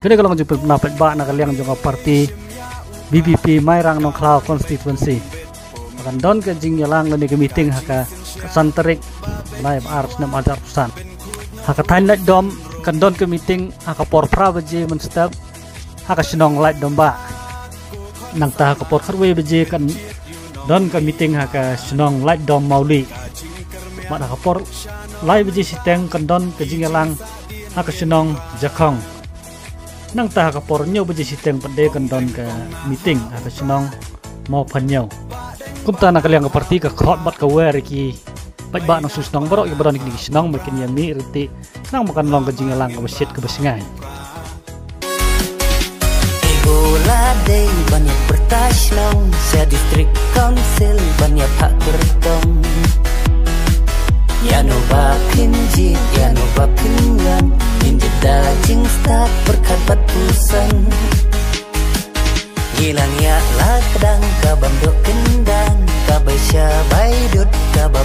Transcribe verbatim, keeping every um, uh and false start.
Kane ka long jingpynbna paidbah na ka liang jong ka party B B P Mairang Nongkhlaw constituency. Kan don ka jingïalang lane ka meeting ha ka san tarik bnai ba ar snem arhajar arphew san. Ha ka thaiñ Laitdom kan don ka meeting ha ka por phra baje mynstep ha ka shnong Laitdombah. Nangta ha ka por khatwei baje kan don ka meeting ha ka shnong Laitdom Mawlieh. Bad ha ka por lai baje shiteng kan don ka jingïalang ha ka shnong Jakhong. Nangta ha ka por hynñiew baje shiteng pat de kan don ka meeting ha ka shnong Mawphanñiew. Kumta na ka liang ka party ka khot bad ka wer ïa ki paidbah nongshong shnong baroh kiba don ha kine ki shnong ba kin ïa mih ryntih khnang ba kan long ka jingïalang kaba shit kaba shngaiñ. Ibu la dei ban ïa pyrta shnong sha district council ban ïa phah kyrtong. Ïa no ba phin jied, ïa no ba phin wan, ngin jied da jingstad pyrkhat bad puson. Ngi la ngiah la kdang ka bym duh kyndang, ka bai sha bai dud, ka ba